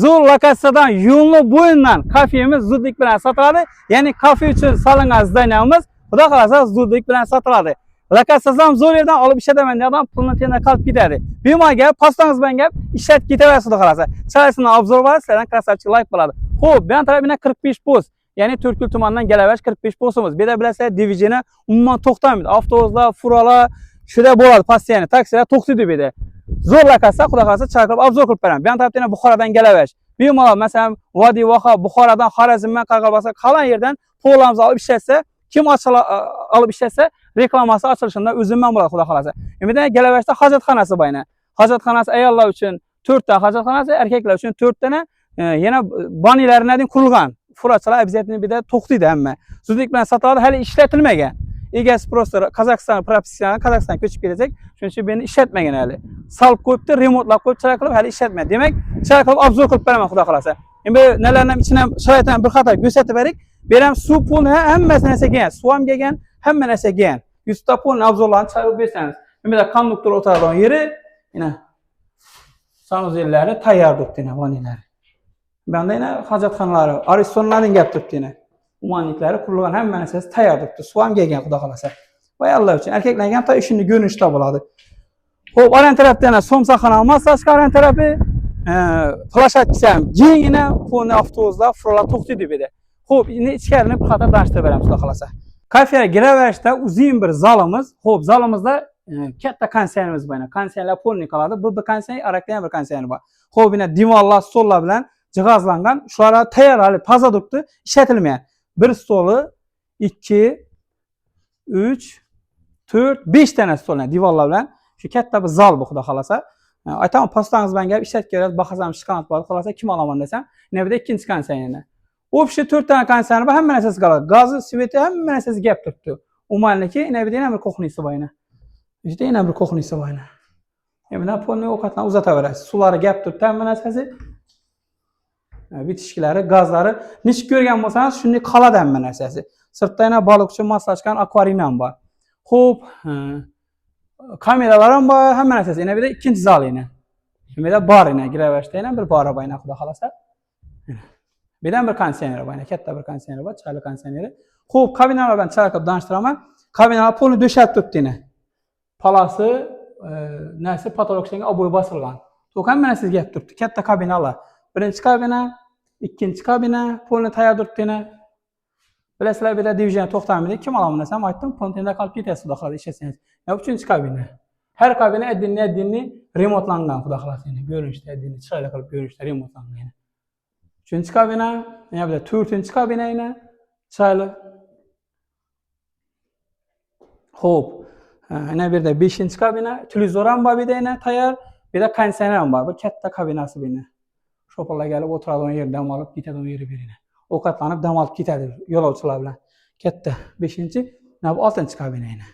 Zo'r lokatsiyadan, yo'lni bo'yidan kafemiz zudlik bilan sotiladi. Ya'ni kafe uchun solingan здания miz, xudo xohlasa, zudlik bilan sotiladi. Lokatsiyasi ham zo'r yerdan olib ishlataman degan pulni tenda qolib ketadi. Bemalol kelib, postangiz bilan kelib ishlatib ketaverasiz, xudo xohlasa. Chiroylisini обзор bo'ladi, sizlardan красавчик layk bo'ladi. Xo'p, bu yon taraf 45 post. Ya'ni To'rtko'l tumanidan Galavash 45 postimiz. Bu yerda bilasizlar, движение umuman to'xtamaydi. Avtobuslar, furalar shuda bo'ladi, постоянно. Taksilar to'xtaydi bu yerda. Zo'r lokatsiya, xudo xohlasa, chaqirib обзор qilib beraman. Bu yon tarafda yana Buxorodan Galavash. Bemalol, masalan, Vodiy Vaho, Buxorodan, Xorazmdan, Qoraqalpog'iston qalan yerdan polamizni olib ishlatsa, kim olib ishlatsa, reklamasi ochilishida o'zimdan bo'ladi, xudo xohlasa. Endi Galavashda hojatxonasi bor yana. Hojatxonasi ayollar uchun 4 ta hojatxonasi, erkaklar uchun 4 tana, yana banilaridan qurilgan. Furachilar обязательно bu yerda to'xtaydi hamma. Zudlik bilan sotiladi, hali ishlatilmagan. Egasi просто Qozog'iston propiskani, Qozog'istonga ko'chib ketacak. Shuning uchun bu yerni ishlatmagan hali. Solib qo'yibdi, remontlab qo'yib, chiroyli qilib hali ishlatmaydi. Demak, chiroyli qilib обзор qilib beraman, xudo xohlasa. Endi nalarni ham ichini ham, sharoitini ham bir qator ko'rsatib berik. Bu ham suv pulni hammasi narsa kelgan. Suv ham kelgan, hamma narsa kelgan. Yuzta pulni обзор larni chiqarib bersangiz. Bu yerda konduktor o'tiradigan yeri, yana санузел lari tayyor turibdi, yana vanilari. Bu yoqda yana hojatxonalari, Aristonlarning gap turibdi yana. Умывальник lari qurilgan, hamma narsasi tayyor turibdi. Suv ham kelgan, xudo xohlasa. Voy Alloh uchun erkaklarga ham shunday ko'rinishda bo'ladi. Xo'p, aran tarafda yana somsaxona massajga aran tarafi, площадка si ham kengina, полный avtobuslar, furalar to'xtaydi bu yerda. Xo'p, endi ichkarini bir qator tanishtirib beramiz, xudo xohlasa. Kafega kiraverishda uzun bir zalimiz. Xo'p, zalimizda katta konditsionerimiz bor. Konditsionerlar полный qoladi. Bu bir konditsioner, arakda ham bir konditsioner bor. Xo'p, yana divanlar, stollar bilan jihozlangan. Shular tayyor, hali toza turibdi, ishlatilmagan. Bir stoli, 2, 3, 4, 5 tane stol, yani divanlar bilan. Shu katta bir zal bu, xudo xohlasa. Aytaman, postangiz bilan kelib ishlatib keladi, bahasi ham shokolad bo'ladi. Xohlasa kim olaman desam, yana bu yerda ikkinchi konditsioner. Общий 4 tane konditsioner bor, hamma narsasi qoladi. Gazi, свет i, hamma narsasi gap turibdi. Умывальник i, yana bu yerda yana bir кухня si bor yana. Işte yana bir кухня si bor yana. Endi polni ovqatlarni uzataverasiz. Suvlari gap turibdi, hamma narsasi. Bitishkilari, gazlari nechuk ko'rgan bo'lsangiz, shunday qoladi hamma narsasi. Sirtda yana baliq uchun moslashgan akvarium ham bor. Xo'p, kameralar ham bor, hamma narsasi. Yana bu yerda ikkinchi zal yana. Bu yerda bor yana, giraverishda yana bir bori bor yana, xudo xohlasa. Bu yerda ham bir konditsioner bor, yana katta bir konditsioner bor, chiroyli konditsioneri. Xo'p, kabinalar bilan chiroyli qilib tanishtiraman. Kabinalar polni do'shalib turibdi yana. Palasi, narsa потолок ishlangan, обои bosilgan. To'q hamma narsasi gap turibdi. Katta kabinalar. Birinchi kabina, ikkinchi kabina, polni tayyor turibdi yana. Bilasizlar, bu yerda движение to'xtamaydi. Kim olaman desam, aytdim, konteyner qolib ketasiz, xudo xohlasa, ishlasangiz. Ya uchinchi kabina. Har kabina отдельный отдельный remontlangan, xudo xohlasa, yana ko'rinishda отдельный chiroyli qilib ko'rinishda remontlangan yana. Uchinchi kabina, yana bu yerda to'rtinchi kabina yana chiroyli. Xo'p, yana bu yerda beshinchi kabina, televizor ham bor bu yerda yana tayyor. Bu yerda konditsioner ham bor. Bir katta kabinasi bu yerda. Shopirlar kelib o'tiradigan yer, dam olib ketadigan yeri bu yerda. Ovqatlanib dam olib ketadi yo'lovchilar bilan. Katta beshinchi, mana bu oltinchi kabina yana.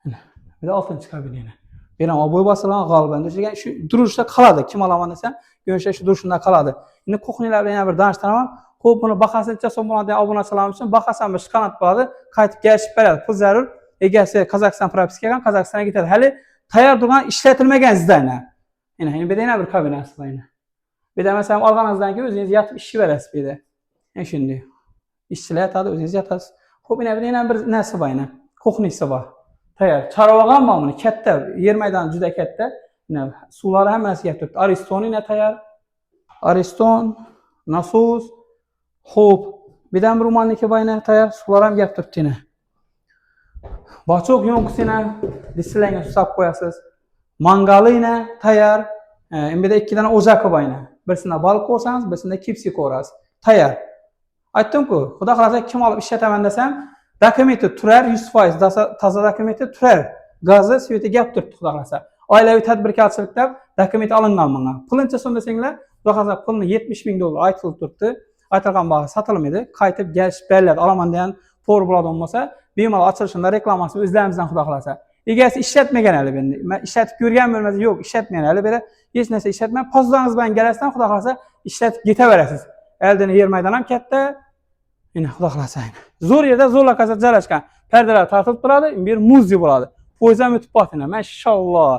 Mana bu yerda oltinchi kabina yana. Bu yerda обои bosilgan, g'oliban to'shalgan, shu durishda qoladi. Kim olaman desam, ko'rinishda shu durishda qoladi. Endi кухня lar bilan yana bir tanishtiraman. Xo'p, buni bahasi necha so'm bo'ladi degan obunachilar uchun bahasi ham bir shokolad bo'ladi. Qaytib kelishib beradi. Pul zarur. Egasi Qozog'iston propiska qilgan, Qozog'istonga ketadi. Hali tayyor turgan, ishlatilmagan здание. Yana bu yerda yana bir kabinasi bor yana. Bu yerda masalan olganingizdan keyin o'zingiz yotib ishlayverasiz bu yerda. Yana shunday. Ishchilar yotadi, o'zingiz yotasiz. Xo'p, yana bu yerda yana bir narsa bor yana. Кухня si bor. Tayyor. Charog'i ham bor buni, katta, yer maydoni juda katta. Mana suvlari hammasi kelib turibdi. Ariston yana tayyor. Ariston, nasos, xo'p, bu yerda ham bir умывальник i bor yana tayyor, suvlar ham kelib turibdi yana. Бачок yo'q yana distillangan suv solib qo'yasiz. Mangali yana tayyor. Endi bu yerda ikki dona o'jaki bor yana. Birisida baliq qo'ysangiz, birisida KFC qo'yasiz. Tayyor. Aytdim-ku, xudo xohlasa kim olib ishlataman desam, dokumenti turar 100% toza dokumenti turar. Gazi, свет i gap turibdi, xudo xohlasa. Oilaviy tadbirkorchilik deb dokument olingan bunga. Pul necha so'm desanglar, xudo xohlasa pulni 70 ming dollar aytilib turibdi. Aytilgan baho sotilmaydi. Qaytib kelishib beriladi. Olaman degan to'g'ri bo'ladigan bo'lsa, bemalol ochilishida reklamasi o'zlarimizdan, xudo xohlasa. Egasi ishlatmagan hali bu. Men ishlatib ko'rgan bo'lmasa, yo'q, ishlatmagan hali beri hech narsa ishlatmagan. Pozdangiz bilan kelasizdan, xudo xohlasa, ishlatib ketaverasiz. Oldini yer maydoni ham katta. Endi xudo xohlasa. Zo'r yerda, zo'r lokatsiyada joylashgan. Pardalar tortilib turadi, bu yer muzey bo'ladi. Poyezd ham o'tib bordi. Mashalloh.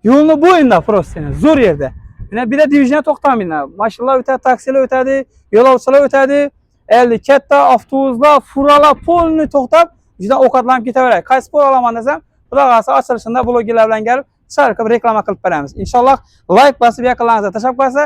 Yo'lni bo'yida просто, zo'r yerda. Mana bir движение to'xtamaydi. Mashinalar o'tadi, taksilar o'tadi, yo'lovchilar o'tadi. Endi katta avtobuslar, furalar полный to'xtab, juda ovqatlanib ketaveradi. Qaysi pul olaman desam, xudo xohlasa, ochilishida blogerlar bilan kelib, chiroyli qilib reklama qilib beramiz. Inshaalloh, layk bosib, yaqinlaringizga tashlab qo'ysa.